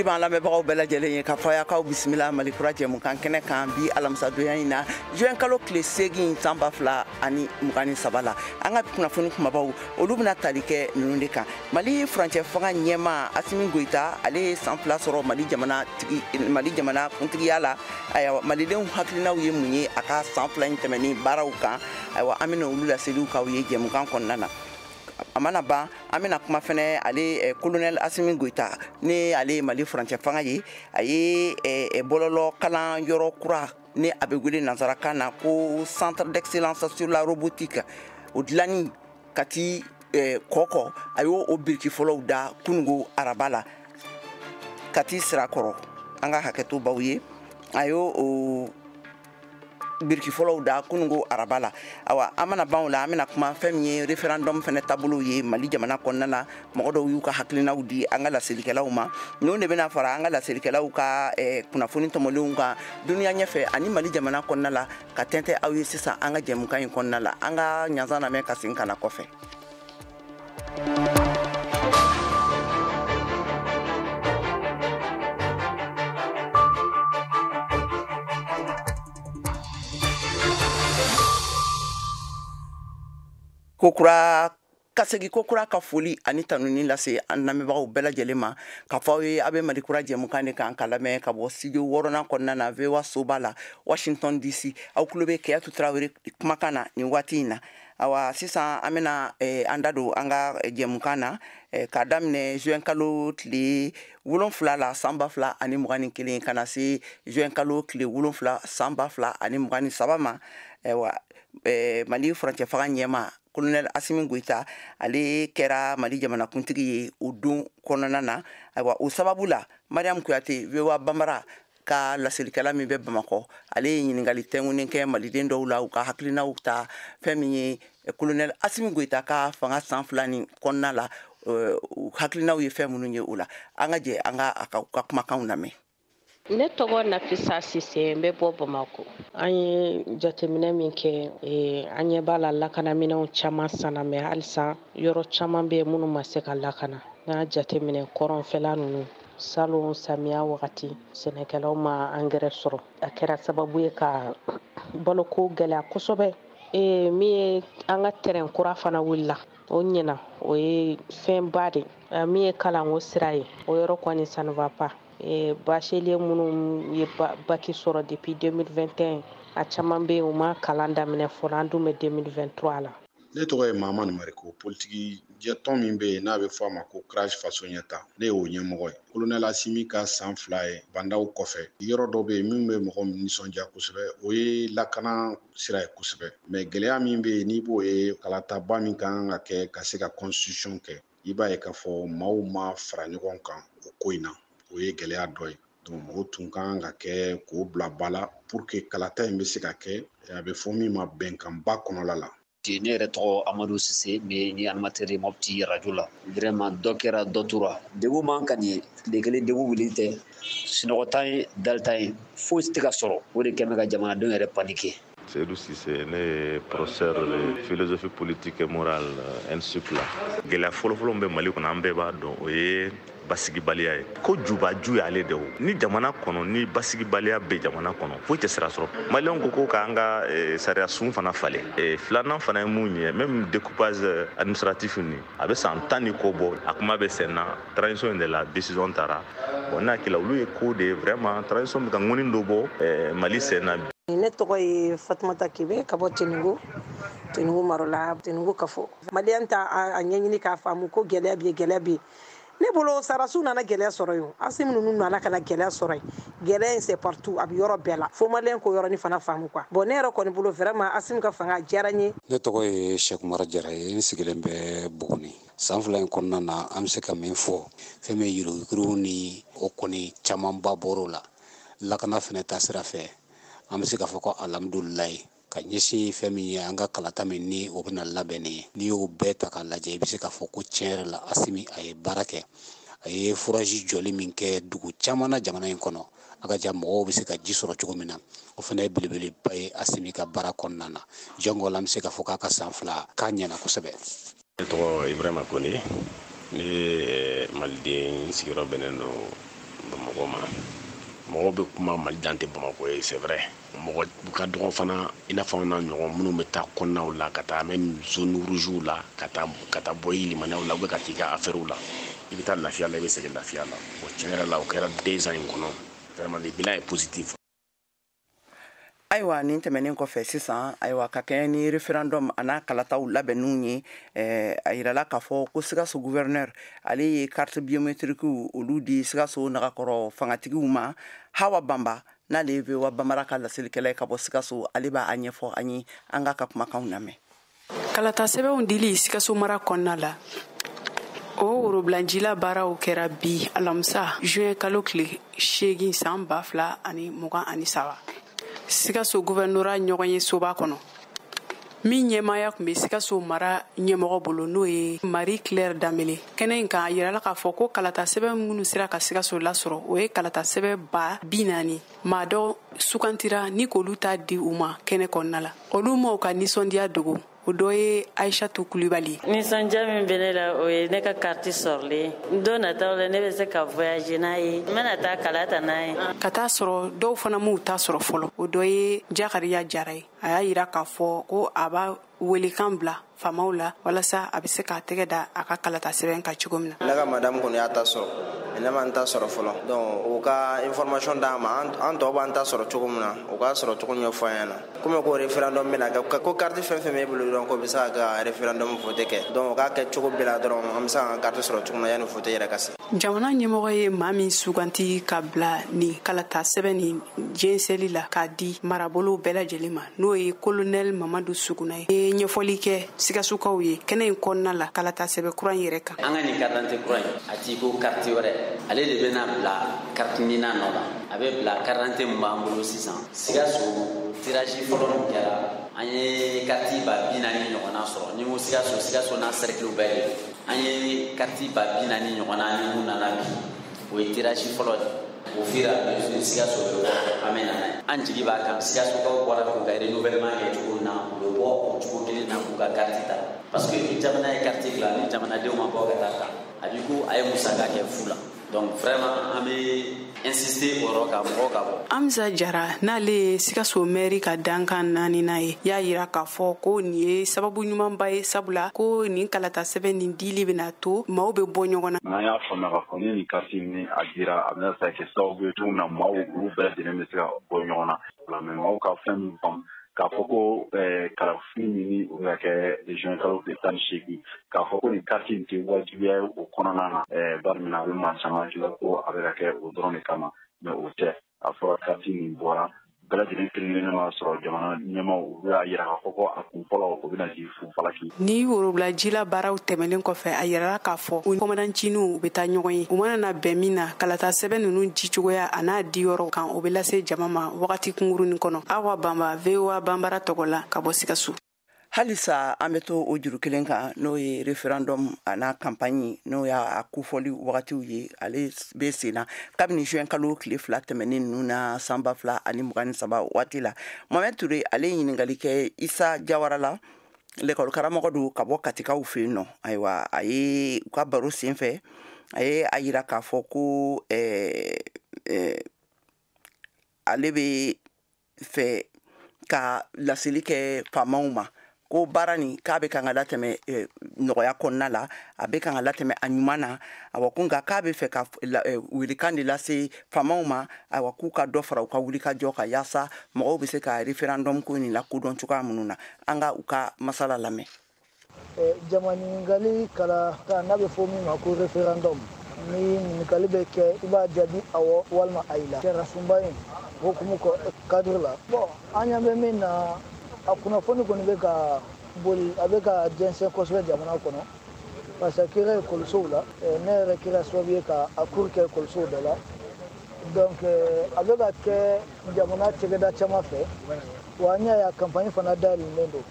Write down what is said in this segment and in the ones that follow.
Foli b'an lamɛnbagaw bɛɛ lajɛlen ye ka fɔ y'akaw bisimila Mali kura jɛmukan kɛnɛ kan bi alamisadonya in na, juin kalo tile 8 san 2023 la. An ka kunnafoni kumabaw olu bɛna tali kɛ ninnu de kan. Mali furancɛ fanga ɲɛmaa Asimi Goyita, ale ye san 2 sɔrɔ Mali jamana tigi, Mali jamana kuntigiya la. Ayiwa, malidenw hakilinaw ye mun ye a ka san 2 in tɛmɛnen baaraw kan? Ayiwa, an bɛna olu laseliw k'aw ye jɛmukan kɔnɔna na. A mana ban, an bɛna kuma fɛnɛ ale colonel Asimi Goyita, ne ale ye Mali furancɛ fanga ye, a ye bɔlɔlɔ kalan yɔrɔ kura ni a bɛ wele nansarakan na ko centre d'excellence sur la robotique, o dilanni Kati kɔkɔ, a y'o o biriki fɔlɔw da kunungo araba la Kati Sirakɔrɔ. An ka hakɛto baw ye, a y'o o biriki fɔlɔw da kunungo araba la. Awa, an mana ban o la, an bɛna kuma fɛn min ye référendum fɛnɛ taabolo ye Mali jamana kɔnɔna na. Mɔgɔ dɔw y'u ka hakilinaw di an ka laselikɛlaw ma. Ninnu de bɛna fara an ka laselikɛlaw ka kunnafoni tɔmɔlenw kan dunuya ɲɛfɛ ani Mali jamana kɔnɔna la ka tɛntɛn aw ye sisan an ka jɛmukan in kɔnɔna la. An ka ɲansan lamɛn ka segin ka na kɔfɛ. Kokura ka segin kokura ka foli ani tanuni lase an lamɛnbagaw bɛɛ lajɛlen ma ka fɔ aw ye a bɛ Mali kura jɛmukan de kan ka lamɛn ka bɔ studio 6nan kɔnɔna na VOA soba la Washington DC. Aw tulo bɛ Keyatu Tarawele kumakan na nin waati in na. Awa, sisan an bɛna an da don an ka jɛmukan na k'a daminɛ juin kalo tile 7 la san 2021 ka na se juin kalo tile 7 san 2023 ma. Ayiwa, Mali furancɛ fanga ɲɛmaa colonel Asimi Goyita, ale kɛra Mali jamanakuntigi ye o don kɔnɔna na. Ayiwa, o sababu la, Mariam Kuyate, VOA Bambara ka laselikɛla min bɛ Bamakɔ, ale ye ɲininkali tɛnkunnen kɛ maliden dɔw la, u ka hakilinaw ta fɛn min ye colonel Asimi Goyita ka fanga san 2 nin kɔnɔna la, u hakilinaw ye fɛn minnu ye o la. An ka jɛ an ka a ka kumakanw lamɛn. Ne tɔgɔ Nafisa Sise, n bɛ bɔ Bamakɔ. An ye jateminɛ min kɛ, an ɲɛ b'a la lakanaminɛnw caman sanna, mɛ halisa yɔrɔ caman bɛ yen minnu ma se ka lakana. N'an y'a jateminɛ kɔrɔnfɛla ninnu, salon samiya wagati sɛnɛkɛlaw ma angɛrɛ sɔrɔ, a kɛra sababu ye ka baloko gɛlɛya kosɛbɛ. Min ye an ka tɛrɛn kura fana wulila, o ɲɛna, o ye fɛnba de ye. Min ye kalanko sira ye, o yɔrɔ kɔni ça ne va pas. Bachelier minnu ye bac sɔrɔ depuis 2021, a caman bɛ yen u ma kalan daminɛ fɔlɔ, an dun bɛ 2023 la. Ne tɔgɔ ye Mahamani Mariko. Politiki jɛtɔn min bɛ yen n'a bɛ fɔ a ma ko CRAJ Faso Ɲɛta, ne y'o ɲɛmɔgɔ ye. Colonel Asimi ka san 2 ye bandaw kɔfɛ, yɔrɔ dɔ bɛ yen min bɛ mɔgɔ nisɔndiya kosɛbɛ, o ye lakana sira ye kosɛbɛ. Mais gɛlɛya min bɛ yen n'i b'o ye, kalataba min ka kan ka kɛ ka se ka constitution kɛ, i b'a ye k'a fɔ maaw ma fara ɲɔgɔn kan o ko in na. O ye gɛlɛya dɔ ye. Donc o tun ka kan ka kɛ k'o bila ba la pour que kalata in bɛ se ka kɛ, a bɛ fɔ min ma bɛnkanba kɔnɔla la. Ne yɛrɛ tɔgɔ Amadu Sise, ne ni animateur ye Mopti radio la. Vraiment dɔ kɛra dɔ tora. Degun man ka nin ye, tile kelen degun wuli tɛ. Sunɔgɔ t'an ye, dali t'an ye, fosi tɛ ka sɔrɔ. O de kɛn bɛ ka jamanadenw yɛrɛ paniquer. Seydou Cissé, ne ye professeur de philosophie politique et morale ENSUP la. Gɛlɛya fɔlɔfɔlɔ min bɛ Mali kɔnɔ, an bɛɛ b'a dɔn, o ye basigibaliya ye. Ko jubaju y'ale de o. Ni jamana kɔnɔ, ni basigibaliya bɛ jamana kɔnɔ, foyi tɛ sira sɔrɔ. Maliyɛnw ko ko k'an ka sariya sun fana falen. Filanan fana ye mun ye, même découpage administratif nin, a bɛ san 10 ni kɔ bɔ, a kuma bɛ sen na, transition in de la décision taara. Bon, ne hakili la olu ye ko de ye vraiment transition bɛ ka ŋɔni dɔ bɔ Mali sen na. Ne tɔgɔ ye Fatumata Kebe ka bɔ Teningu, Teningu Marola, Teningu Kafo. Maliyɛn ta a ɲɛɲini k'a faamu ko gɛlɛya bɛ yen, gɛlɛya bɛ yen. Ne bolo sarasiw nana gɛlɛya sɔrɔ yen, Asimi ninnu nana ka na gɛlɛya sɔrɔ yen. Gɛlɛya in c'est partout, a bɛ yɔrɔ bɛɛ la. Fo maliyɛn k'o yɔrɔnin fana faamu quoi. Bon, ne yɛrɛ kɔni bolo vraiment Asimi ka fanga a diyara n ye. Ne tɔgɔ ye Cheikh Umar Jara ye, n sigilen bɛ Buguni. San 2 in kɔnɔna na, an bɛ se ka min fɔ, fɛn min ye yuruguyurugu ni o kɔni camanba bɔr'o la. Lakana fɛnɛ ta sira fɛ, an bɛ se k'a fɔ ko alhamdulilayi, ka ɲɛsin fɛn min ye an ka kalata min ni o bɛna labɛn nin ye. N'i y'o bɛɛ ta k'a lajɛ, i bɛ se k'a fɔ ko tiɲɛ yɛrɛ la Asimi a ye baara kɛ. A ye forage jɔli min kɛ dugu caman na jamana in kɔnɔ, a ka ja mɔgɔw bɛ se ka ji sɔrɔ cogo min na, o fana ye belebeleba ye Asimi ka baara kɔnɔna na. Jɔnko la an bɛ se k'a fɔ k'a ka san 2 k'a ɲɛna kosɛbɛ. Ne tɔgɔ Ibrahima Kone, ne ye maliden, n sigiyɔrɔ bɛnnen don mɔgɔw ma. Mɔgɔw bɛ kuma Mali dan tɛ Bamakɔ ye, c'est vrai. Mɔgɔ ka dɔgɔ fana, i n'a fɔ an n'a ɲɔgɔn minnu bɛ taa kɔnɔnaw la, ka taa même zone rouge la, ka taa bɔ i limaniyaw la, ou bien ka t'i ka affaires la. I bɛ taa lafiya la, i bɛ segin lafiya la. O tiɲɛ yɛrɛ la, o kɛra 2 ans in kɔnɔ. Vraiment, le bilan est positif. Ayiwa, nin tɛmɛnen kɔfɛ sisan, ayiwa, ka kɛɲɛ ni référendum a n'a kalataw labɛnninw ye, a yirala k'a fɔ ko Sikaso gouverneur, ale ye carte biométrique olu di Sikaso nagakɔrɔ fangatigiw ma. Hawa Banba, n'ale ye VOA Bambara ka laselikɛla ye ka bɔ Sikaso, ale b'a ɲɛfɔ an ye. An k'a ka kumakanw lamɛn. Kalata sɛbɛnw dili Sikaso mara kɔnɔna la, o worobilanjila baaraw kɛra bi alamisa juin kalo tile 8 san 2023, Sikaso guvɛnora ɲɔgɔn ye soba kɔnɔ, min ɲɛmaaya tun bɛ Sikaso mara ɲɛmɔgɔ bolo, n'o ye Marie Claire Danbele. Kɛnɛ in kan, a yirala k'a fɔ ko kalata sɛbɛn minnu sera ka Sikaso lasɔrɔ, o ye kalata sɛbɛn 40,000. Maa dɔ sugantira ni k'olu ta di u ma kɛnɛ kɔnɔna la. Olu m'u ka nisɔndiya dogo. O dɔ ye Aishatu Kulibali. Nisɔndiya min bɛ ne la, o ye ne ka carte sɔrɔlen ye. Don nataw la, ne bɛ se ka voyager n'a ye, n bɛna taa kala ta n'a ye. Ka taa sɔrɔ dɔw fana m'u ta sɔrɔ fɔlɔ, o dɔ ye Jakariya Jara ye. A y'a yira k'a fɔ ko a b'a welekan bila faamaw la walasa a bɛ se k'a tɛgɛ da a ka kalata sɛbɛn kan cogo min na. Ne ka madame kɔni y'a ta sɔrɔ, ne m'an ta sɔrɔ fɔlɔ. Donc o ka information d'an ma, an tɔw b'an ta sɔrɔ cogo min na, o k'a sɔrɔ cogo ɲɛfɔ an ɲɛna. Komi ko référendum bɛna kɛ, ko carte fɛn fɛn b'e bolo dɔrɔn, k'o bɛ se ka référendum vote kɛ. Donc o k'a kɛ cogo bɛɛ la dɔrɔn, an bɛ se k'an ka carte sɔrɔ cogo min na yanni vote yɛrɛ ka se. Jamana ɲɛmɔgɔ ye maa min suganti ka bila nin kalata sɛbɛn nin jɛnsɛli la k'a di marabolow bɛɛ lajɛlen ma, n'o ye colonel Mamadu Suguna ye, ye ɲɛfɔli kɛ Sikasukaw ye kɛnɛ in kɔnɔna la kalata sɛbɛn kura in yɛrɛ kan. An ka nin carte d'identité kura in, a t'i ko carte wɛrɛ, ale de bɛna bila carte nina nɔ la. A bɛ bila carte d'identité min b'an bolo sisan. Sikaso tirage fɔlɔ min kɛra, an ye carte 40,000 ɲɔgɔnna sɔrɔ. Ni ko Sikaso, Sikaso n'a cercle bɛɛ de, an ye carte 40,000 ɲɔgɔnna ni mun nana bi, o ye tirage fɔlɔ de. Au fur et à mesure, Sikaso bɛ bɔ, an bɛ na n'a ye. An jigi b'a kan, Sikasokaw bɔra k'u ka renouvellement kɛ cogo min na, u bɛ bɔ o cogo kelen na k'u ka carte ta. Parce que ni jamana ye carte dilan, ni jamanadenw ma bɔ ka taa ta, a b'i ko a ye musaka kɛ fu la. Donc vraiment, an bɛ insister o yɔrɔ kan, mɔgɔw ka bɔ. Amza Jara, n'ale ye Sikaso mɛri ka dankan naaninan ye, y'a yira k'a fɔ ko nin ye sababu ɲumanba ye, sabula ko nin kalata sɛbɛn nin dili bɛna to maaw bɛ bɔ ɲɔgɔn na. N'an y'a faamuya k'a fɔ ni nin carte ni a dira, a bɛna se ka kɛ sababu ye cogo min na maaw olu bɛɛ lajɛlen bɛ se ka bɔ ɲɔgɔn na. Mais maaw ka fɛn min faamu k'a fɔ ko kalafili min ni o bɛ ka kɛ juin kalo tile 18, k'a fɔ ko nin carte in tɛ wajibiya ye o kɔnɔna na, bari min na a bɛ maa caman hakili la ko a bɛ ka kɛ o dɔrɔn de kama, mais o tɛ. A fɔra carte min bɔra, bɛɛ lajɛlen kelen-kelen b'a sɔrɔ jamana ɲɛmaaw u y'a yira k'a fɔ ko a kun fɔlɔ o bɛna di fu falaki. Ni worobilajila baaraw tɛmɛnen kɔfɛ, a yirala k'a fɔ u kɔmadanciniw u bɛ taa ɲɔgɔn ye. U mana na bɛn min na kalata sɛbɛn ninnu dicogoya a n'a diyɔrɔ kan, o bɛ lase jama ma wagati kunkurunin kɔnɔ. Awa Banba, VOA Banbara tɔgɔ la ka bɔ Sikaso. Halisa an bɛ to o juru kelen kan, n'o ye référendum a n'a campagne, n'o y'a kofɔli wagatiw ye. Ale bɛ sen na kabini juin kalo tile 2 tɛmɛnen ninnu na san 2023 waati la. Mohamed Ture, ale ye ɲininkali kɛ Isa Jawara la, lekɔli karamɔgɔ don ka bɔ Katikaw fɛ yen nɔ. Ayiwa, a ye u ka baro sen fɛ, a ye a yira k'a fɔ ko ale bɛ fɛ ka laseli kɛ faamaw ma ko baara nin k'a bɛ kan ka latɛmɛ nɔgɔya kɔnɔna la, a bɛ kan ka latɛmɛ a ɲuman na. Awa, ko nka k'a bɛ fɛ ka welekan de lase faamaw ma, ayiwa, k'u ka dɔ fara u ka wulikajɔ kan yaasa mɔgɔw bɛ se ka référendum ko nin lakodɔn cogoya minnu na. An ka u ka masala lamɛn. Jama ɲininkali kalata n'a bɛ fɔ min ma ko référendum, ni ɲininkali bɛ kɛ, i b'a jaabi awɔ walima ayi la. Kɛra sunba ye hukumu cadre la. Bon, an ɲɛ bɛ min na, a kunnafoni kɔni bɛ ka boli, a bɛ ka jɛnsɛn kosɛbɛ jamana kɔnɔ, parce que kɛra ekɔlisow la, ne yɛrɛ kɛra sababu ye ka a cours kɛ ekɔlisow dɔ la. Donc a bɛ ka kɛ jamana cakɛda caman fɛ, wa an y'a ye a campagne fana dayɛlɛlen don.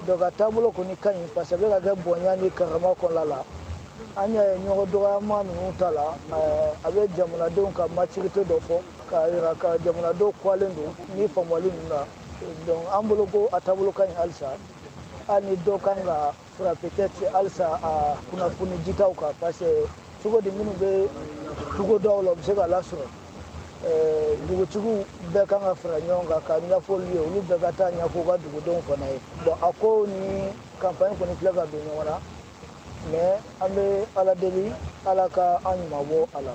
Donc a taabolo kɔni ka ɲi, parce que a bɛ ka kɛ bonya ni karama kɔnɔna la. An y'a ye ɲɔgɔn dɔgɔyama ninnu ta la, a bɛ jamanadenw ka maturité dɔ fɔ k'a yira ka jamanadenw kɔlen don ni faamuyali ninnu na. Donc an bolo ko a taabolo ka ɲi halisa, hali ni dɔ kan ka fara peut-être halisa a kunnafoni jitaw kan, parce que Cogo di minnu bɛ togodaw la, u bɛ se ka lasɔrɔ. Dugutigiw bɛɛ kan ka fara ɲɔgɔn kan ka ɲɛfɔli ye, olu bɛɛ ka taa ɲɛfɔ u ka dugudenw fana ye. Bon, a ko ni campagne kɔni filɛ ka don ɲɔgɔn na, mais an bɛ Ala deli, Ala ka an ɲuman bɔ a la.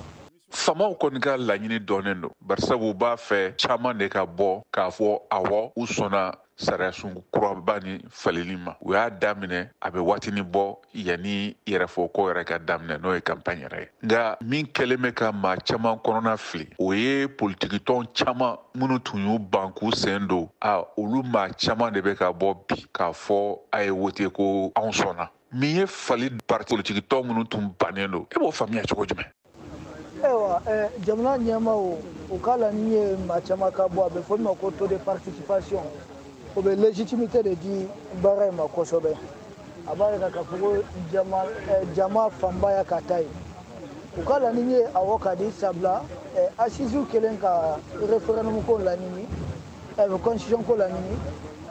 Faamaw kɔni ka laɲini dɔnnen don, barisabu u b'a fɛ caman de ka bɔ k'a fɔ awɔ, u sɔnna sariyasun kuraba ni faleli ma. U y'a daminɛ, a bɛ waatinin bɔ yanni yɛrɛfɔ ko yɛrɛ ka daminɛ, n'o ye campagne yɛrɛ ye. Nka min kɛlen bɛ ka maa caman kɔnɔna fili, o ye politikitɔn caman minnu tun y'u ban k'u sen don, a olu maa caman de bɛ ka bɔ bi k'a fɔ a ye wote ko anw sɔnna. Min ye fali parti politikitɔn minnu tun bannen don, e b'o faamuya cogo jumɛn? Ayiwa, jamana ɲɛmaaw, u ka laɲini ye maa caman ka bɔ, a bɛ fɔ min ma ko taux de participation. O bɛ légitimité de di baara in ma kosɛbɛ. A b'a yira k'a fɔ ko jama fanba y'a ka ta ye. U ka laɲini ye awɔ ka di, sabula assises kɛlen ka référendum ko laɲini, constitution ko laɲini,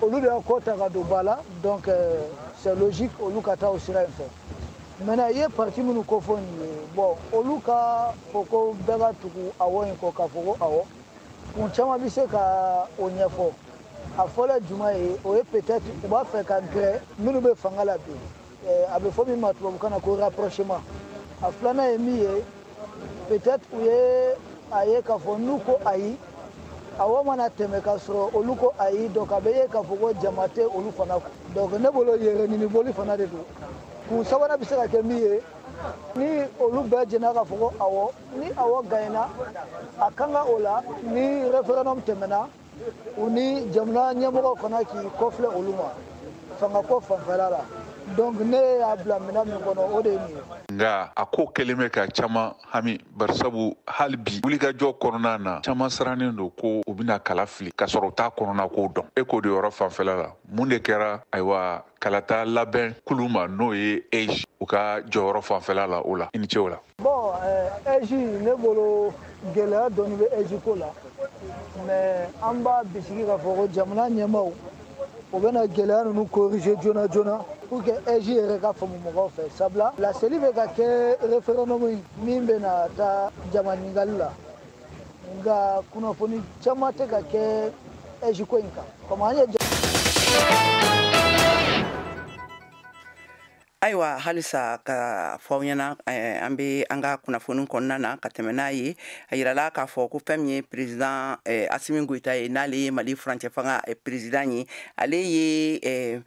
olu de y'a ko ta ka don ba la. Donc c'est logique olu ka taa o sira in fɛ. Maintenant, i ye parti minnu ko fɔ nin ye, bon, olu ka fɔ ko bɛɛ ka tugu awɔ in kɔ, k'a fɔ ko awɔ, kun caman bɛ se ka o ɲɛfɔ. A fɔlɔ jumɛn ye? O ye peut-être u b'a fɛ ka gɛrɛ minnu bɛ fanga la bi, a bɛ fɔ min ma tubabukan na ko rapprochement. A filanan ye min ye, peut-être u ye a ye k'a fɔ n'u ko ayi, awɔ mana tɛmɛ k'a sɔrɔ olu ko ayi, donc a bɛ ye k'a fɔ ko jama tɛ olu fana. Donc ne bolo, yɛrɛ ɲini fana de don. Kun sabanan bɛ se ka kɛ min ye, ni olu bɛɛ jɛnna k'a fɔ ko awɔ, ni awɔ gagnera, a kan ka o la ni référendum tɛmɛna, u ni jamana ɲɛmɔgɔw fana k'i kɔfilɛ olu ma fangako fanfɛla la. Donc ne y'a bila minɛn min kɔnɔ, o de ye nin ye. Nka a ko kɛlen bɛ ka caman hami, barisabu hali bi wulikajɔ kɔnɔna na, caman sirannen don ko u bɛna kala fili k'a sɔrɔ u t'a kɔnɔna ko dɔn. E k'o de yɔrɔ fanfɛla la, mun de kɛra? Ayiwa, kalata labɛn kulu ma, n'o ye AIGE, u ka jɔyɔrɔ fanfɛla la, o la, i ni ce o la. Bon, AIGE, ne bolo gɛlɛya dɔɔni bɛ AIGE ko la, mais an b'a bisigi k'a fɔ ko jamana ɲɛmaaw, o bɛna gɛlɛya ninnu corriger joona joona pour que AIGE yɛrɛ ka faamu mɔgɔw fɛ, sabula laseli bɛ ka kɛ référendum min bɛna taa jama ɲininkali la, nka kunnafoni caman tɛ ka kɛ AIGE ko in kan komi an ye. Ayiwa, halisa ka fɔ aw ɲɛna, an bɛ an ka kunnafoni kɔnɔna na ka tɛmɛ n'a ye. A yirala k'a fɔ ko fɛn min ye président Assimi Goïta ye, n'ale ye Mali furancɛ fanga président ye, ale ye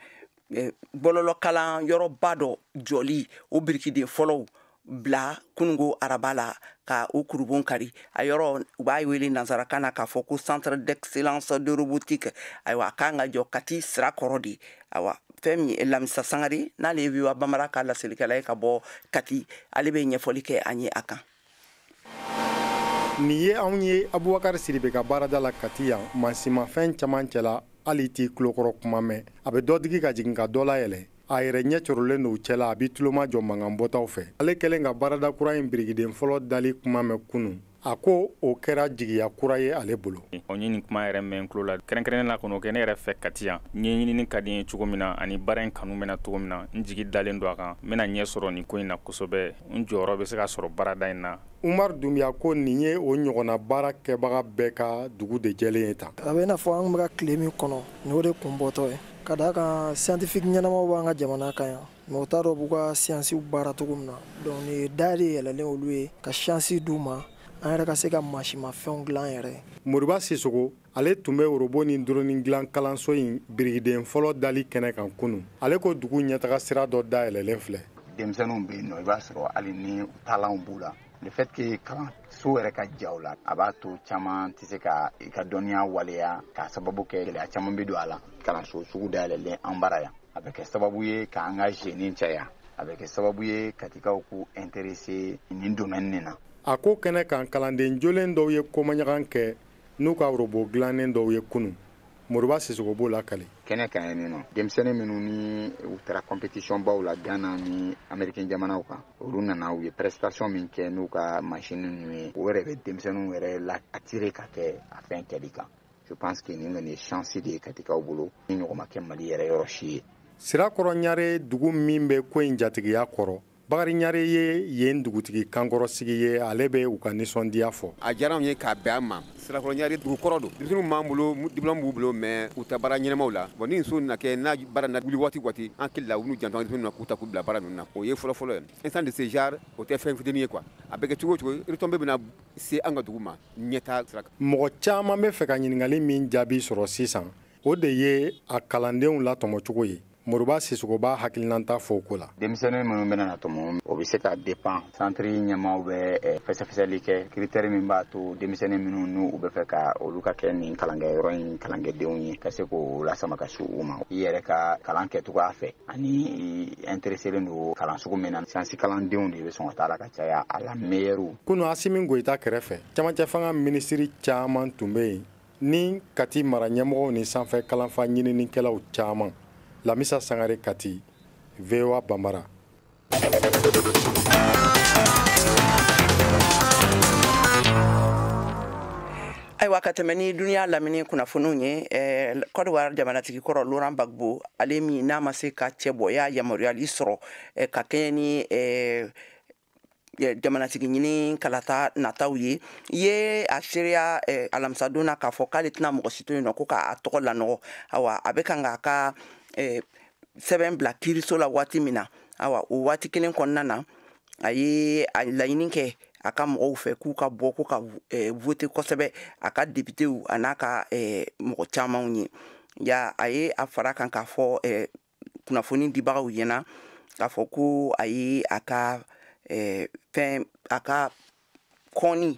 bɔlɔlɔkalan yɔrɔba dɔ jɔli o birikiden fɔlɔw bila kunungo araba la, ka o kurubon kari. A yɔrɔ, u b'a wele nansarakan na k'a fɔ ko centre d'excellence de robotique. Ayiwa, a kan ka jɔ Kati sira kɔrɔ de. Ayiwa, fɛn min ye Lamisa Sangare, n'ale ye VOA Bambara ka laselikɛla ye ka bɔ Kati, ale bɛ ɲɛfɔli kɛ an ye a kan. Nin ye anw ye Abubakar Sidibe ka baarada la Kati yan. Mansimafɛn caman cɛla, hali t'i tulokɔrɔ kuma mɛn, a bɛ dɔ digi ka jigin ka dɔ layɛlɛ. A yɛrɛ ɲɛ cɔrɔlen don cɛla, a b'i tuloma jɔ mankan bɔtaw fɛ. Ale kɛlen ka baarada kura in birikiden fɔlɔ dali kuma mɛn kunun, a ko o kɛra jigiya kura ye ale bolo. O ye nin kuma yɛrɛ mɛn tulo la, kɛrɛnkɛrɛnnen la kɔnɔ, o kɛ ne yɛrɛ fɛ Kati yan. Ɲɛɲinini ka di n ye cogo min na, ani baara in kanu bɛna cogo min na, n jigi dalen don a kan, n bɛna ɲɛ sɔrɔ nin ko in na kosɛbɛ, n jɔyɔrɔ bɛ se ka sɔrɔ baarada in na. Umar Dunbiya ko nin ye o ɲɔgɔnna baara kɛbaga bɛɛ ka dugu de jɛlen ye tan. A bɛ i n'a fɔ an bɛ ka tile min kɔnɔ, nin o de kun bɔtɔ ye. Ka d'a kan, scientifique ɲɛnamaw b'an ka jamana kan yan, mais u t'a dɔn b'u ka science baara cogo min na. Donc nin ye da de yɛlɛlen olu ye ka chance d'u ma, an yɛrɛ ka se ka mansimafɛnw dilan an yɛrɛ ye. Moriba Sisogo, ale tun bɛ robot ni drone dilan kalanso in birikiden fɔlɔ dali kɛnɛ kan kunun. Ale ko dugu ɲɛtaga sira dɔ dayɛlɛlen filɛ. Denmisɛnninw bɛ yen nɔ, i b'a sɔrɔ hali ni taalanw b'u la, le fait que kalanso yɛrɛ ka ja u la, a b'a to caman tɛ se ka i ka dɔnniya waleya, k'a sababu kɛ gɛlɛya caman bɛ don a la. Kalanso sugu dayɛlɛlen an bara yan, a bɛ kɛ sababu ye k'an ka jeunes caya, a bɛ kɛ sababu ye Katikaw k'u intéressé nin domaine nin na. A ko kɛnɛ kan, kalanden jolen dɔw ye komaɲagan kɛ n'u ka robot dilannen dɔw ye kunun. Moriba Sisogo b'o lakale. Kɛnɛ kan yen nɔ, denmisɛnnin minnu ni u taara compétition baw la Ghana ni Américain jamanaw kan, olu nana, u ye prestation min kɛ n'u ka machine ninnu ye, o yɛrɛ bɛ denmisɛnninw yɛrɛ la attirer ka kɛ a fɛn kɛli kan. Je pense que nin kɔni ye chance de ye Katikaw bolo, ni ɲɔgɔn ma kɛ Mali yɛrɛ yɔrɔ si ye. Sirakɔrɔ Ɲare, dugu min bɛ ko in jatigiya kɔrɔ, Bakari Ɲare ye yen dugutigi kankɔrɔsigi ye, ale bɛ u ka nisɔndiya fɔ. A diyara anw ye k'a bɛn an ma. Sirakɔrɔ Ɲare dugu kɔrɔ don, denmisɛnninw b'an bolo, diplôme b'u bolo, mais u tɛ baara ɲɛnamaw la. Bon, ni so na kɛ n'a baara na wuli waati waati, an hakili la u n'u janto denmisɛnninw na k'u ta k'u bila baara ninnu na. O ye fɔlɔ-fɔlɔ ye. Un centre de ce genre, o tɛ fɛn fitinin ye quoi. A bɛ kɛ cogo o cogo, retombée bɛna se an ka dugu ma ɲɛtaa sira kan. Mɔgɔ caman bɛ fɛ ka ɲininkali min jaabi sɔrɔ sisan, o de ye a kalandenw latɔmɔcogo ye. Moriba Sisoko b'a hakilinata fɔ o ko la. Denmisɛnnin minnu bɛna na tɔmɔ, o bɛ se ka dépend centre ɲɛmaaw bɛ fɛsɛfɛsɛli kɛ, critère min b'a to denmisɛnnin minnu n'u bɛ fɛ ka olu ka kɛ nin kalankɛyɔrɔ in kalankɛdenw ye, ka se k'o lasama ka se u ma. I yɛrɛ ka kalan kɛcogoya fɛ ani intéressé don kalan sugu min na, science kalandenw de bɛ sɔn ka taa la ka caya a la meilleur. Kunu, Asimi Goyita kɛrɛfɛ, camancɛ fanga minisiri caman tun bɛ yen ni Kati mara ɲɛmɔgɔw ni sanfɛ kalanfa ɲininikɛlaw caman. Lamisa Sangare, Kati, VOA Bambara. Ayiwa, ka tɛmɛ ni duniya lamini kunnafoniw ye, Côte d'Ivoire jamanatigi kɔrɔ Laurent Gbagbo, ale min n'a ma se ka cɛbɔya yamaruyali sɔrɔ ka kɛɲɛ ni jamanatigi ɲini kalata nataw ye, i ye a seereya alamisadon na k'a fɔ k'ale tɛna mɔgɔ si to yen nɔ ko k'a tɔgɔ lanɔgɔ. Awa, a bɛ kan k'a ka sɛbɛn bila kiiriso la waati min na, awa, o waati kelen kɔnɔna na, a ye a laɲini kɛ a ka mɔgɔw fɛ k'u ka bɔ ko ka vote kosɛbɛ, a ka députéw a n'a ka mɔgɔ camanw ye. Ya a ye a fara kan k'a fɔ kunnafoni dibagaw ɲɛna k'a fɔ ko a ye a ka fɛn, a ka kɔni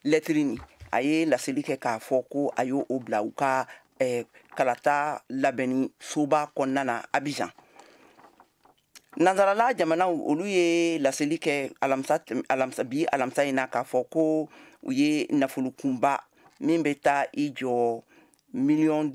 lɛtiri nin, a ye laseli kɛ k'a fɔ ko a y'o bila u ka kalata labɛnni soba kɔnɔna na Abidjan. Nansarala jamanaw, olu ye laseli kɛ alamisa, alamisa, bi alamisa in na, k'a fɔ ko u ye nafolokunba min bɛ taa i jɔ 5 miliyɔn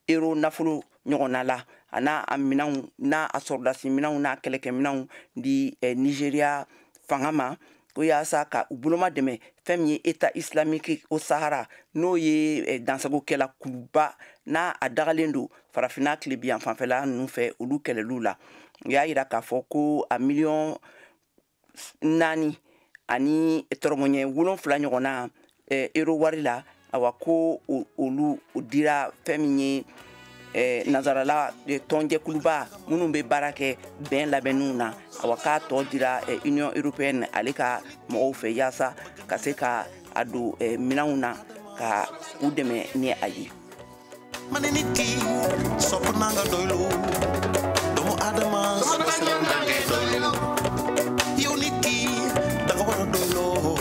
euro nafolo ɲɔgɔnna la, a n'a a minɛnw, n'a a sɔrɔdasi minɛnw, n'a kɛlɛkɛminɛnw di Nigéria fanga ma, ko yaasa ka u boloma dɛmɛ fɛn min ye État islamique au Sahara, n'o ye dansagokɛla kuluba n'a a dagalen don Farafinna tilebiyan fanfɛla ninnu fɛ, olu kɛlɛliw la. U y'a yira k'a fɔ ko a 4.7 miliyɔn ɲɔgɔnna euro wari la, awa, ko olu dira fɛn min ye nansarala tɔnjɛkuluba minnu bɛ baara kɛ bɛn labɛnniw na. Awa, k'a tɔ dira Union européenne ale ka mɔgɔw fɛ, yaasa ka se ka a don minɛnw na ka u dɛmɛ ni a ye. Ma ne nit ki sopp naa nga doylu doomu aadama sama da ngay doylu yow nit ki da nga war a doyloo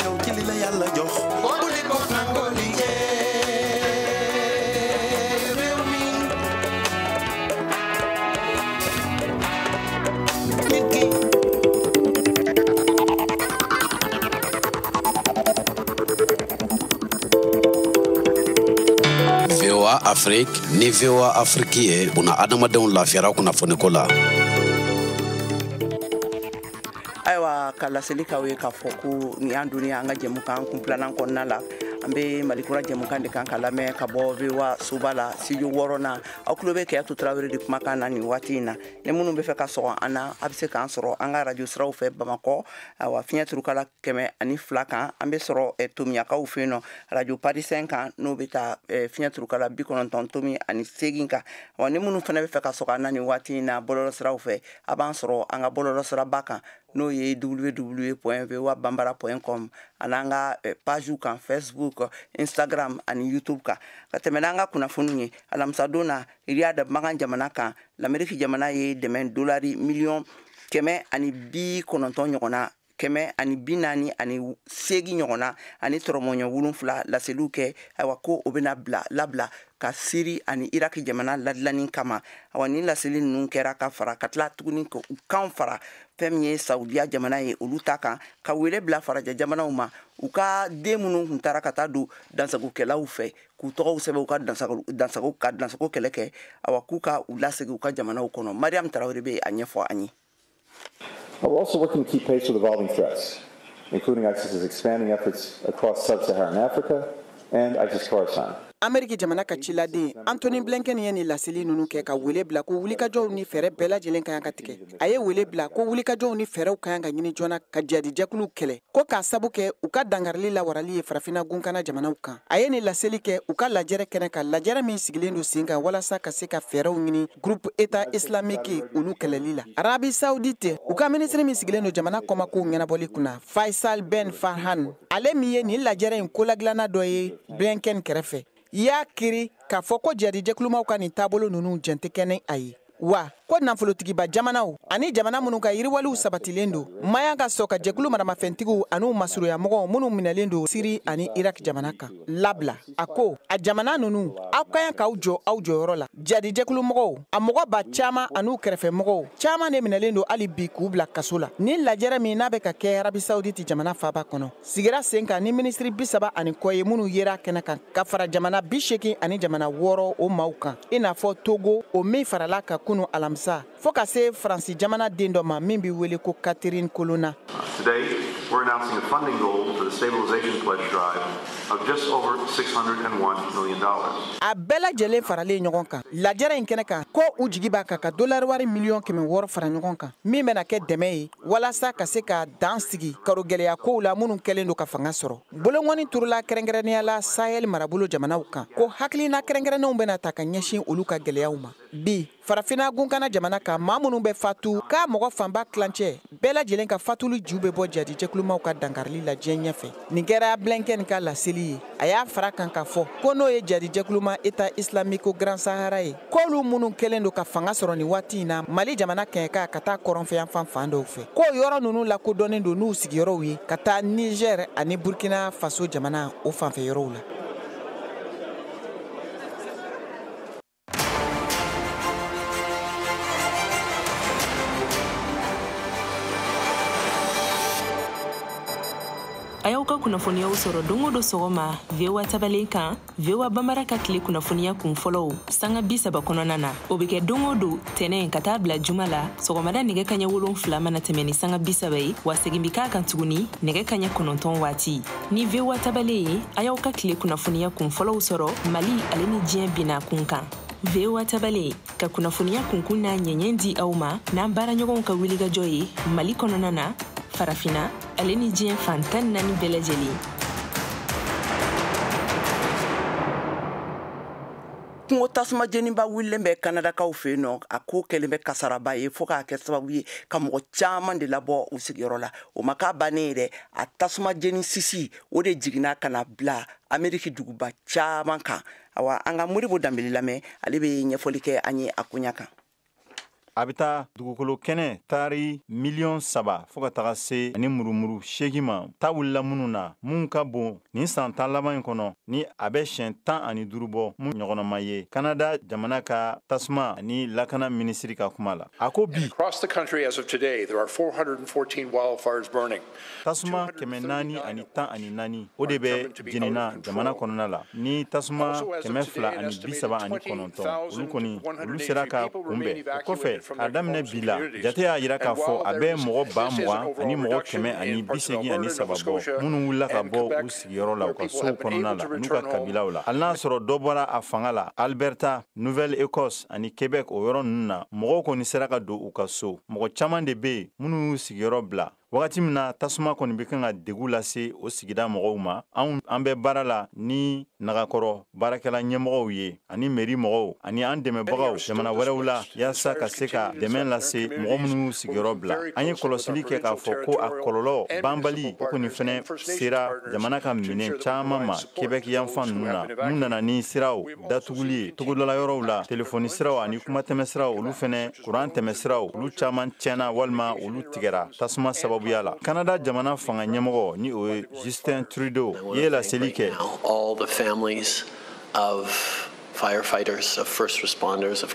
yow ci li la Yàlla jox bu ne ko nangoo liggéey réew mi nit ki. VOA Afrique ni VOA Afrique ye buna adamadenw lafiyara kunnafoniko la. Ayiwa, ka laseli k'aw ye k'a fɔ ko nin y'an donni an ka jɛmukan kun filanan kɔnɔna la. An bɛ Malikura jɛmukan de kan ka lamɛn ka bɔ VOA soba la, studio wɔɔrɔnan. Aw tulo bɛ Kɛyatu Tarawele de kumakan na nin waati in na. Ni minnu bɛ fɛ ka sɔgɔ an na, a bɛ se k'an sɔrɔ an ka radio siraw fɛ Bamakɔ, awa, fiɲɛ turukala 102 kan. An bɛ sɔrɔ Tomiyakaw fɛ yen nɔ, radio Parisien kan, n'o bɛ taa fiɲɛ turukala 90.8 kan. Wa ni minnu fana bɛ fɛ ka sɔgɔ an na nin waati in na bɔlɔlɔ siraw fɛ, a b'an sɔrɔ an ka bɔlɔlɔ siraba kan, n'o ye www.voabambara.com, ani an ka pagew kan, Facebook, Instagram ani YouTube kan. Ka tɛmɛ n'an ka kunnafoniw ye, alamisadon na, Riyad, Makan jamana kan, Lameriki jamana ye dɛmɛ dolari 190 miliyɔn ɲɔgɔnna, 148 ɲɔgɔnna ani tɔrɔmɔɲɔ 7 laseliw kɛ. Ayiwa, ko o bɛna bila labila ka Siri ani Iraki jamana ladilanni kama. Awa, ni laseli ninnu kɛra ka fara ka tila tuguni ka u kan fara fɛn min ye Saudiya jamana ye, olu ta kan ka wele bila farajɛ jamanaw ma, u ka den minnu tun taara ka taa don dansagokɛlaw fɛ k'u tɔgɔw sɛbɛn u ka dansago ka dansago kɛlɛ kɛ, awa, k'u ka u lasegin u ka jamanaw kɔnɔ. Mariam Tarawele bɛ a ɲɛfɔ an ye. We're also working to keep pace with evolving threats, including ISIS's expanding efforts across sub-Saharan Africa and ISIS Khorasan. Ameriki jamana ka ciladen Antony Blinken ye nin laseli ninnu kɛ ka wele bila ko wulikajɔw ni fɛɛrɛ bɛɛ lajɛlen ka kan ka tigɛ. A ye wele bila ko wulikajɔw ni fɛɛrɛw ka kan ka ɲini joona ka jihadijɛkuluw kɛlɛ, ko k'a sabu kɛ u ka dankarili lawarali ye farafinna gunkana jamanaw kan. A ye nin laseli kɛ u ka lajɛrɛ kɛnɛ kan, lajɛrɛ min sigilen don sen kan walasa ka se ka fɛɛrɛw ɲini groupe État islamique olu kɛlɛli la. Arabie Saoudite, u ka minisiri min sigilen don jamana kɔmakow ɲɛnabɔli kunna, Faisal Ben Farhan, ale min ye nin lajɛrɛ in kolagilanna dɔ ye Blinken kɛrɛfɛ, y'a kiri k'a fɔ ko jihadijɛkulumaw ka nin taabolo ninnu jɛn tɛ kɛ ni a ye, wa ko nafolotigiba jamanaw ani jamana minnu ka yiriwaliw sabatilen don mayan ka sɔn ka jɛkulu maramafɛntigiw an'u masurunyamɔgɔw minnu minɛlen don Siri ani Irak jamana kan labila. A ko a jamana ninnu, aw ka kan k'aw jɔ aw jɔyɔrɔ la. Jihadijɛkulumɔgɔw a mɔgɔ ba caman an'u kɛrɛfɛmɔgɔw caman de minɛlen don hali bi k'u bila kaso la. Nin lajɛrɛ min n'a bɛ ka kɛ Arabie Saoudite jamana faaba kɔnɔ, sigira sen kan ni minisiri 30 ani kɔ ye minnu yera kɛnɛ kan ka fara jamana 86 o maaw kan, i n'a fɔ Togo, o min farala ka kunu alamisa fo ka se Faransi jamana den dɔ ma min bɛ wele ko Catherine Colonna. Today, we're announcing a funding goal for the Stabilization Pledge Drive of just over $601 million. A bɛɛ lajɛlen faralen ɲɔgɔn kan lajɛrɛ in kɛnɛ kan, ko u jigi b'a kan ka dolari wari miliyɔn 600 fara ɲɔgɔn kan min bɛna kɛ dɛmɛ ye walasa ka se ka dan sigi karogɛlɛya kow la minnu kɛlen don ka fanga sɔrɔ. Bolongɔni turula kɛrɛnkɛrɛnnenya la Sahel marabolo jamanaw kan, ko hakilina kɛrɛnkɛrɛnnenw bɛna ta ka ɲɛsin olu ka gɛlɛyaw ma. Bi farafinna gunkana jamana kan, maa minnu bɛ fatu k'a mɔgɔ fanba tilancɛ bɛɛ lajɛlen ka fatuli ju bɛ bɔ jihadijɛkulumaw ka dankarili la diɲɛ ɲɛfɛ. Nin kɛra Blinken ka laseli ye. A y'a fara kan k'a fɔ ko n'o ye jihadijɛkuluma État islamique Grand Sahara ye, k'olu minnu kɛlen don ka fanga sɔrɔ nin waati in na Mali jamana kɛɲɛka ka taa kɔrɔnfɛyanfan fan dɔw fɛ, k'o yɔrɔ ninnu lakodɔnnen don n'u sigiyɔrɔw ye ka taa Niger ani Burkina Faso jamana o fanfɛ yɔrɔw la. A y'aw ka kunnafoniyaw sɔrɔ don o don sɔgɔma VOA tabalen kan, VOA Bambara ka tile kunnafoniya kun fɔlɔw sanga 30 kɔnɔna na. O bɛ kɛ don o don tɛnɛn ka taa bila juma la sɔgɔmada nɛgɛ kaɲɛ 7 mana tɛmɛ ni sanga 30 ye, wa segin bɛ k'a kan tuguni nɛgɛ kaɲɛ 9 waati. Ni VOA tabalen ye, a y'aw ka tile kunnafoniya kun fɔlɔw sɔrɔ Mali ale ni diɲɛ binna kun kan. VOA tabalen ka kunnafoniya kunkun n'a ɲɛɲɛ di aw ma n'an baaraɲɔgɔnw ka wulikajɔ ye Mali kɔnɔna na, farafinna ale ni diɲɛ fan 14 bɛɛ lajɛlen. Kungo tasuma jeniba wulilen bɛ Kanadakaw fɛ yen nɔ, a ko kɛlen bɛ kasaraba ye fo k'a kɛ sababu ye ka mɔgɔ caman de labɔ u sigiyɔrɔ la. O ma k'a bannen ye dɛ, a tasuma jeni sisi o de jiginna ka na bila Ameriki duguba caman kan. Awa, an ka Modibo Danbele lamɛn, ale bɛ ɲɛfɔli kɛ an ye a koɲa kan. A bɛ taa dugukolo kɛnɛ taari 3 miliyɔn fo ka taga se ani murumuru 8 ma, ta wulila minnu na mun ka bon nin san 10 laban in kɔnɔ, ni a bɛ siɲɛ 15 bɔ mun ɲɔgɔnnama ye. Kanada jamana ka tasuma ani lakana minisiri ka kuma la, a ko bi tasuma 414 o de bɛ jenina jamana kɔnɔna la, ni tasuma 239 olu kɔni olu sera ka kunbɛn. O kɔfɛ, a daminɛ bi la, jate y'a jira k'a fɔ a bɛ mɔgɔ 20,000 ani mɔgɔ 183 bɔ minnu wulila ka bɔ u sigiyɔrɔ la, u ka sow kɔnɔna la n'u ka kabilaw la. Hali n'a sɔrɔ dɔ bɔra a fanga la, Alberta, Nouvelle-Écosse ani Québec, o yɔrɔ ninnu na, mɔgɔw kɔni sera ka don u ka so. Mɔgɔ caman de bɛ yen minnu y'u sigiyɔrɔ bila. Wagati min na tasuma kɔni bɛ kan ka degun lase o sigida mɔgɔw ma, anw an bɛ baara la ni nagakɔrɔ baarakɛla ɲɛmɔgɔw ye ani mairie mɔgɔw ani an dɛmɛbagaw jamana wɛrɛw la, yaasa ka se ka dɛmɛ lase mɔgɔ minnu y'u sigiyɔrɔ bila. An ye kɔlɔsili kɛ k'a fɔ ko a kɔlɔlɔ banbali o kɔni fɛnɛ sera jamana ka minɛn caman ma Québec yanfan ninnu na, mun nana ni siraw datuguli ye togodala yɔrɔw la, telefɔni siraw ani kumatɛmɛ siraw, olu fɛnɛ kuran tɛmɛ siraw, olu caman tiɲɛna walima olu tigɛra tasuma sababu. Kanada jamana fanga ɲɛmɔgɔ ni o ye Justin Trudeau ye laseli kɛ.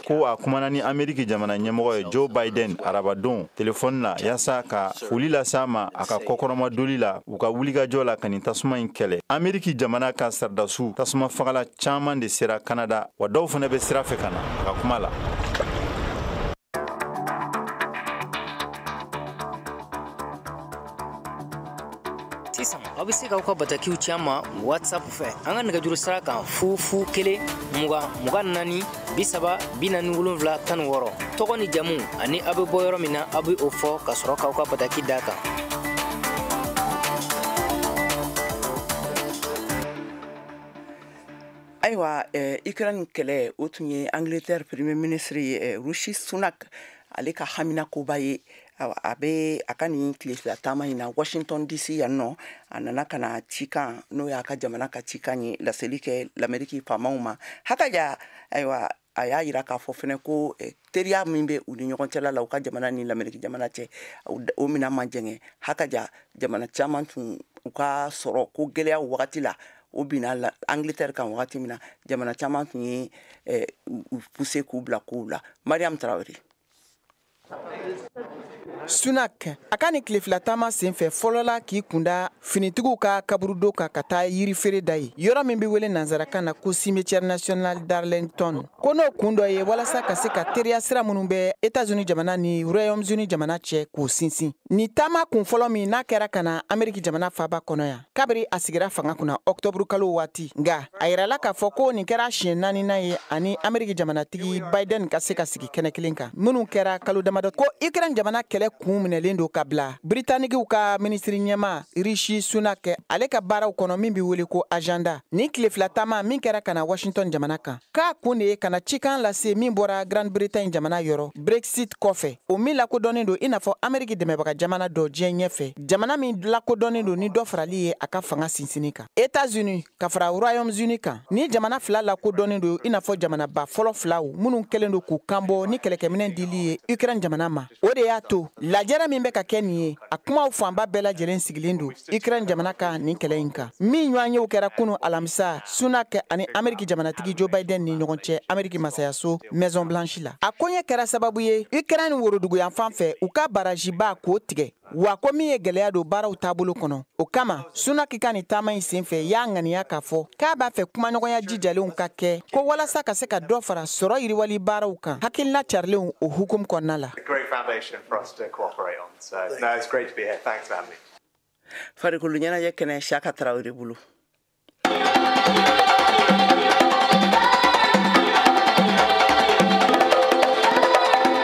Ko a kumana ni Ameriki jamana ɲɛmɔgɔ ye Joe Biden arabadon telefɔni la, yaasa ka foli lase a ma a ka kɔkɔrɔmadoli la u ka wulikajɔ la ka nin tasuma in kɛlɛ. Ameriki jamana ka sardasiw tasuma fagala caman de sera Kanada, wa dɔw fana bɛ sira fɛ ka na a ka kuma la. Sisan aw Aw bɛ se k'aw ka batakiw ci an ma WhatsApp fɛ an ka nɛgɛjuru sira kan 0 0 1 20 24 30 47 16. Tɔgɔ ni jamu ani aw bɛ bɔ yɔrɔ min na, aw bɛ o fɔ ka sɔrɔ k'aw ka bataki d'a kan. Ayiwa, Ukraine kɛlɛ, o tun ye Angleterre premier ministre ye Rishi Sunak, ale ka haminakoba ye. A bɛ a ka nin tile 2 taama in na Washington DC yan nɔ, a nana ka na cikan, n'o y'a ka jamana ka cikan ye, laseli kɛ l'Amérique faamaw ma hakaja. Ayiwa, a y'a yira k'a fɔ fɛnɛ ko teriya min bɛ u ni ɲɔgɔn cɛla la, u ka jamana ni l'Amérique jamana cɛ, o minɛn man jɛngɛ hakaja. Jamana caman tun u ka sɔrɔ ko gɛlɛya wagati la, o binna Angleterre kan wagati min na, jamana caman tun ye u pousser k'u bila kow la. Mariam Traoré. Sunak a ka nin tile 2 taama senfɛ fɔlɔla k'i kunda finitigiw ka kaburudo kan ka taa yirifeere da ye, yɔrɔ min bɛ wele nanzarakan na ko cimetière national d'Arlington, ko n'o kun dɔ ye walasa ka se ka teriya sira minnu bɛ États-Unis jamana ni Royaume-Uni jamana cɛ k'o sinsin. Nin taama kun fɔlɔ min n'a kɛra ka na Amérique jamana faaba kɔnɔ yan kabiri a sigira fanga kunna octobre kalo waati, nka a yirala k'a fɔ ko nin kɛra siɲɛ 4nan ye ani Amérique jamanatigi Biden ka se ka sigi kɛnɛ kelen kan, minnu kɛra kalo damadɔ. Ko Ukraine jamana kɛlɛ kun minɛlen don ka bila Britanikiw ka minisiri ɲɛma Rishi Sunak ale ka baaraw kɔnɔ min bɛ wele ko agenda. Nin tile 2 taama min kɛra ka na Washington jamana kan, k'a kun de ye ka na cikan lase min bɔra Grande-Bretagne jamana yɔrɔ Brexit kɔfɛ, o min lakodɔnnen don i n'a fɔ Amérique dɛmɛbaga jamana dɔ diɲɛ ɲɛfɛ, jamana min lakodɔnnen don ni dɔ farali ye a ka fanga sinsinni kan. États-Unis ka fara Royaume-Uni kan, ni jamana fila lakodɔnnen don i n'a fɔ jamanaba fɔlɔ filaw minnu kɛlen don k'u kanbɔ ni kɛlɛkɛminɛn dili ye Ukraine jamana ma. O de y'a to lajɛrɛ min bɛ ka kɛ nin ye, a kumaw fanba bɛɛ lajɛlen sigilen don Ukraine jamana ka nin kɛlɛ in kan, min ɲɔgɔnyew kɛra kunu alamisa Sunak ani Amérique jamanatigi Joe Biden ni ɲɔgɔn cɛ Amérique masayaso Maison Blanche la. A koɲɛ kɛra sababu ye Ukraine woroduguyanfan fɛ u ka barajiba k'o tigɛ, wa ko min ye gɛlɛya don baaraw taabolo kɔnɔ. O kama Sunak ka nin taama in senfɛ y'a ŋaniya k'a fɔ k'a b'a fɛ kumaɲɔgɔnya jijalenw ka kɛ ko walasa ka se ka dɔ fara sɔrɔ yiriwali baaraw kan hakilina carilenw o hukumu kɔnɔna la. Farikolo ɲɛnajɛ kɛnɛ, Siaka Traoré bolo.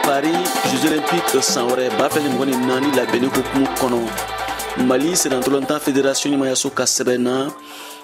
Paris Jeux olympiques san wɛrɛ 2024 labɛnni hukumu kɔnɔ, Mali sennantolatan fédération ɲɛmayaso ka sɛbɛn na,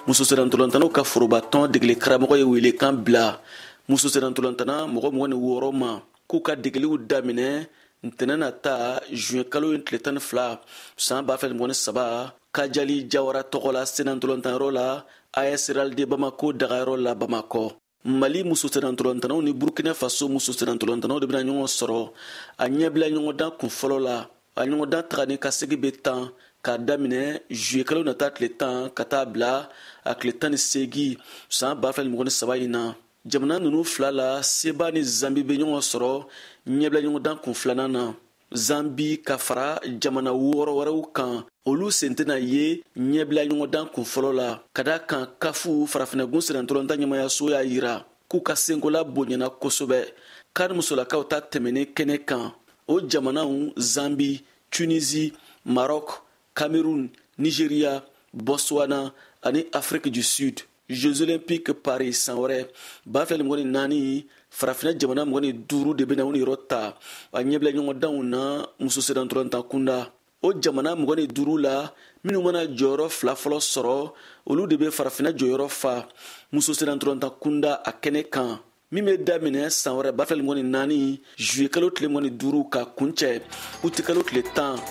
muso sennantolatannaw ka forobatɔn degeli karamɔgɔ ye welekan bila muso sennantolatanna mɔgɔ 26 ma k'u ka degeliw daminɛ ntɛnɛn nata juin kalo in tile 12 san 2023 Kajali Jawara tɔgɔ la sennantolatan la AS Real de Bamako dagayɔrɔ la Bamakɔ. Mali muso sennantolatannaw ni Burkina Faso muso sennantolatannaw de bɛna ɲɔgɔn sɔrɔ a ɲɛbila ɲɔgɔndan kun fɔlɔ la. A ɲɔgɔndan taga ni ka segin bɛ tan k'a daminɛ juillet kalo nata tile 10 ka taa bila a tile 18 san 2023 in na. Jamana ninnu fila la, Seba ni Zambi bɛ ɲɔgɔn sɔrɔ ɲɛbila ɲɔgɔndan kun filanan na. Zambi ka fara jamana 6 wɛrɛw kan, olu sen tɛna ye ɲɛbila ɲɔgɔndan kun fɔlɔ la, ka da kan kafu farafinnagun sennantolatan ɲɛmayaso y'a yira k'u ka senkola bonyana kosɛbɛ kari musolakaw ta tɛmɛnen kɛnɛ kan. O jamanaw Zambi, Tunisie, Maroc, Cameroun, Nigeria, Botswana ani Afrique du Sud. Jeux olympiques Paris san wɛrɛ 2024 farafinna jamana 25 de bɛna u niyɔrɔ ta a ɲɛbila ɲɔgɔndanw na muso sennantolatan kunda. O jamana 25 la, minnu mana jɔyɔrɔ 2 fɔlɔ sɔrɔ, olu de bɛ farafinna jɔyɔrɔ fa muso sennantolatan kunda a kɛnɛ kan, min bɛ daminɛ san wɛrɛ 2024 juillet kalo tile 25 ka kuncɛ uti kalo tile 10.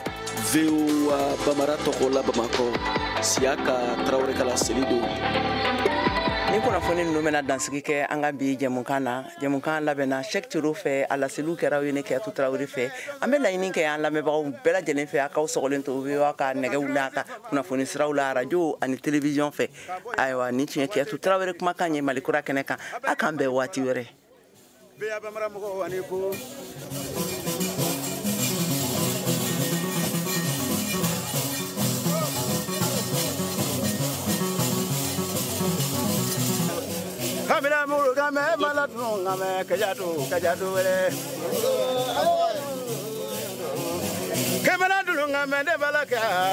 VOA Bamara tɔgɔ la Bamakɔ, Siaka Traoré ka laseli don. Ni kunnafoni ninnu bɛna dansigi kɛ an ka bi jɛmukan na. Jɛmukan labɛnna Cheick Turo fɛ, a laseliw kɛra ye ne Kɛyatu Tarawele fɛ. An bɛ laɲini kɛ an lamɛnbagaw bɛɛ lajɛlen fɛ, a k'aw sɔgɔlen to VOA ka nɛgɛw n'a ka kunnafoni siraw la, arajo ani télévision fɛ. Ayiwa, nin tun ye Kɛyatu Tarawele kumakan ye Mali kura kɛnɛ kan. A k'an bɛn waati wɛrɛ. Kamina muru kame malatu ngame kajatu kajatu wele. Kamina dulu ngame de balaka.